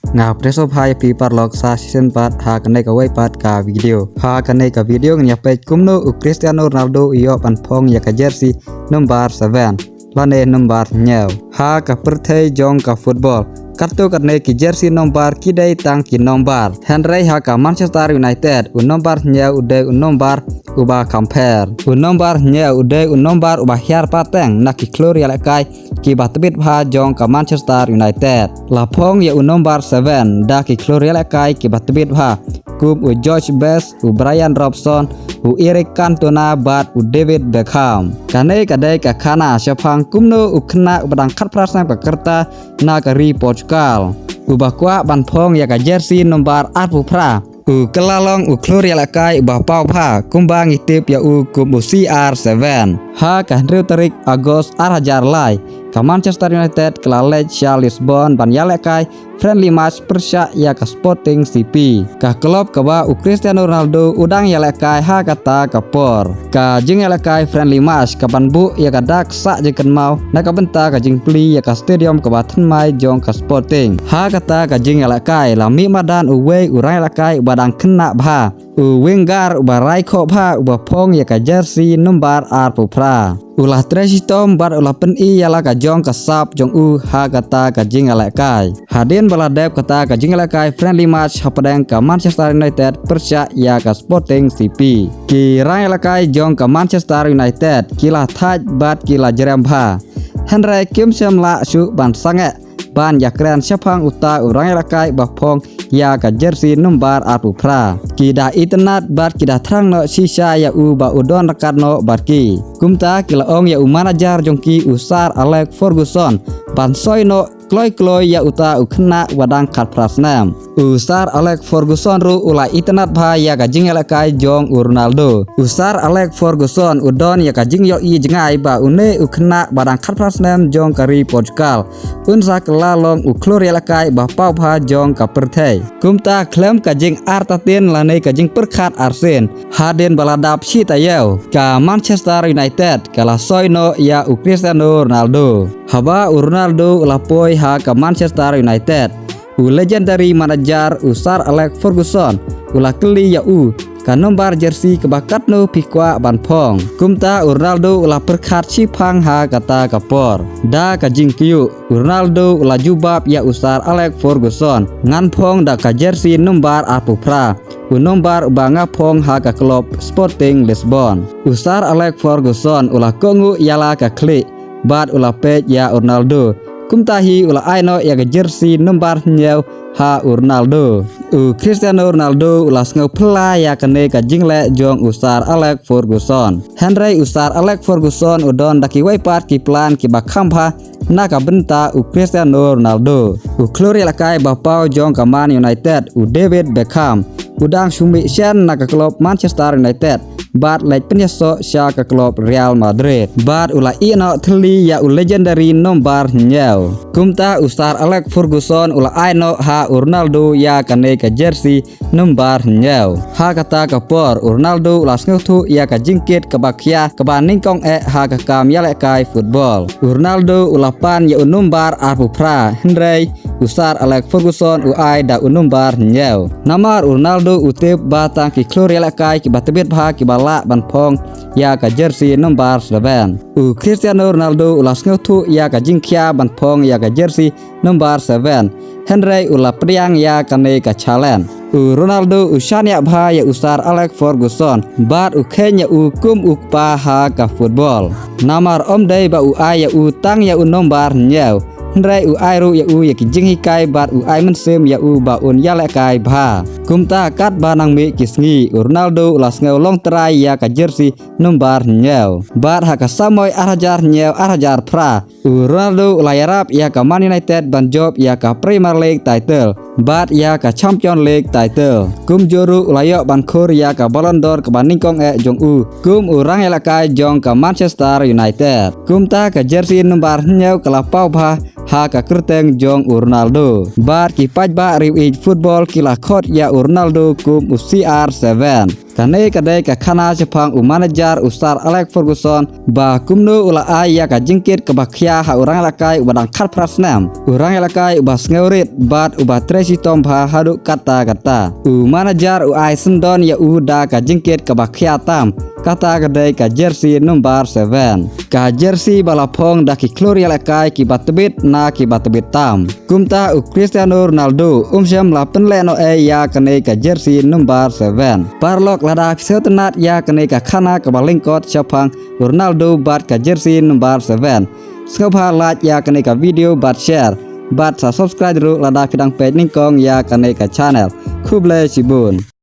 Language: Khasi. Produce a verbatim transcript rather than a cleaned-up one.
Nga pyrshah bha ïa phi paralok sa shisien pat ha kane kawei pat ka video. Ha kane ka video ngin ïa peit kumno u Cristiano Ronaldo u ïoh ban phong ïa ka jersey number seven lane number hynñiew ha ka pyrthei jong ka football. Katto katne ki jersey number ki dei tang ki number. Hynrei ha ka Manchester United u number hynñiew u dei u number uba kham pher. U number hynñiew u dei u number uba hiar pateng na ki khlur ïalehkai kiba tbit bha jong ka Manchester United. La phong ïa u number seven da ki khlur ïalehkai kiba tbit bha kum u George Best, u Brian Robson, u Eric Cantona bad u David Beckham. Kane ka dei ka khana shaphang kumno u khynnah uba dang khatphra snem ka rta na ka ri Portugal uba kwah ban phong ïa ka jersey number arphew phra u kylla long u khlur ïalehkai uba paw bha kumba ngi tip ïa u kum u C R seven. Ha ka hynriew tarik August ar hajar lai, ka Manchester United ka la leit sha Lisbon ban ïalehkai friendly match pyrshah ïa ka Sporting C P, ka club kaba u Cristiano Ronaldo u dang ïalehkai ha kata ka por. Ka jingïalehkai friendly match kaban buh ïa ka dak sah jingkynmaw na ka bynta ka jingplie ïa ka stadium kaba thymmai jong ka Sporting. Ha kata ka jingïalehkai la mih madan uwei u rangïalehkai uba dang khynnah bha, u winger uba rai khoh bha uba phong ïa ka jersey number arphew phra. U la trei shitom bad u la pyni ïa la ka jong ka sap jong u ha kata ka jingïalehkai. Hadien ba la dep kata ka jingïalehkai friendly match hapdeng ka Manchester United pyrshah ïa ka Sporting C P, ki rangïalehkai jong ka Manchester United ki la thait bad ki la jrem bha. Hynrei kim shym lah shuh ban sangeh ban ïakren shaphang uta u rangïalehkai ba phong ïa ka jersey number arphew phra. Ki da itynnad bad ki da thrang noh shisha ïa u ba u don ryngkat noh bad ki. Kumta ki la ong ïa u manager jong ki u Sir Alex Ferguson ban soi noh kloi kloi ïa uta u khynnah uba dang khatphra snem. U Sir Alex Ferguson ruh u la itynnad bha ïa ka jingïalehkai jong u Ronaldo. U Sir Alex Ferguson u don ïa ka jingïohi jngai ba une u khynnah ba dang khatphra snem jong ka ri Portugal un sa kylla long u khlur ïalehkai ba paw bha jong ka pyrthei. Kumta khlem ka jingartatien lane ka jingpyrkhat arsien, hadien ba la dap shi taïew, ka Manchester United ka la soi noh ïa u Cristiano Ronaldo. Haba u Ronaldo u la poi ha ka Manchester United, u legendary manager u Sir Alex Ferguson u la kylli ïa u ka number jersey kaba katno phi kwah ban phong. Kumta u Ronaldo u la pyrkhat shiphang ha kata ka por. Da ka jingkyiuh u Ronaldo u la jubab ïa u Sir Alex Ferguson, ngan phong da ka jersey number arphew phra, u number uba nga phong ha ka club Sporting Lisbon. U Sir Alex Ferguson u la kohnguh ïa la ka khlieh bad u la peit ïa u Ronaldo. Kumta hi u la ai noh ïa ka jersey number hynñiew ha u Ronaldo. U Cristiano Ronaldo u la sngew phylla ïa kane ka jingleh jong u Sir Alex Ferguson. Hynrei u Sir Alex Ferguson u don da kiwei pat ki plan kiba kham bha na ka bynta u Cristiano Ronaldo. U khlur ïalehkai ba paw jong ka Man United u David Beckham u dang shu mih shen na ka club Manchester United bad leit pynïasoh sha ka club Real Madrid. Bad u la ïeh noh thylli ïa u legendary number hynñiew. Kumta u Sir Alex Ferguson u la ai noh ha u Ronaldo ïa kane ka jersey number hynñiew. Ha kata ka por u Ronaldo u la sngewthuh ïa ka jingkit kaba khia kaba nyngkong eh ha ka kam ïalehkai football. U Ronaldo u la pan ïa u number arphew phra, hynrei u Sir Alex Ferguson u ai da u number hynñiew. Namar u Ronaldo u tip ba tang ki khlur ïalehkai kiba tbit bha kiba lah ban phong ïa ka jersey number seven. U Cristiano Ronaldo u la sngewthuh ïa ka jingkhia ban phong ïa ka jersey number seven, hynrei u la pdiang ïa kane ka challenge. U Ronaldo u shaniah bha ïa u Sir Alex Ferguson bad u kheiñ ïa u kum u kpa ha ka football. Namar ym dei ba u ai ïa u tang ïa u number hynñiew, hynrei u ai ruh ïa u ïa ki jinghikai bad u ai mynsiem ïa u ba un ïalehkai bha. Kumta katba nang mih ki sngi u Ronaldo u la sngew long trai ïa ka jersey number hynñiew. Bad ha ka samoi ar hajar hynñiew ar hajar phra u Ronaldo u la ïarap ïa ka Man United ban jop ïa ka Premier League title bad ïa ka Champion League title. Kumjuh ruh u la ïoh ban khur ïa ka Ballon d'Or kaba nyngkong eh jong u kum u rangïalehkai jong ka Manchester United. Kumta ka jersey number hynñiew ka la paw bha ha ka kyrteng jong u Ronaldo. Bad ki paidbah riew ïeit football ki la khot ïa u Ronaldo kum u C R seven. Kane ka dei ka khana shaphang u manager u Sir Alex Ferguson ba kumno u la ai ïa ka jingkit kaba khia ha u rangïalehkai uba dang khatphra snem, u rangïalehkai uba sngewrit bad uba trei shitom bha haduh katta katta. U manager u ai syndon ïa u da ka jingkit kaba khia tam, kata ka dei ka jersey number seven. Ka jersey ba la phong da ki khlur ïalehkai kiba tbit na kiba tbit tam. Kumta u Cristiano Ronaldo um shym la pynlehnohei ïa kane ka jersey number seven. Paralok, lada phi sngewtynnat ïa kane ka khana kaba lyngkot shaphang Ronaldo bad ka jersey number seven, sngewbha like ïa kane ka video bad share bad sa subscribe ruh lada phi dang peit nyngkong ïa kane ka channel. Khublei shibun.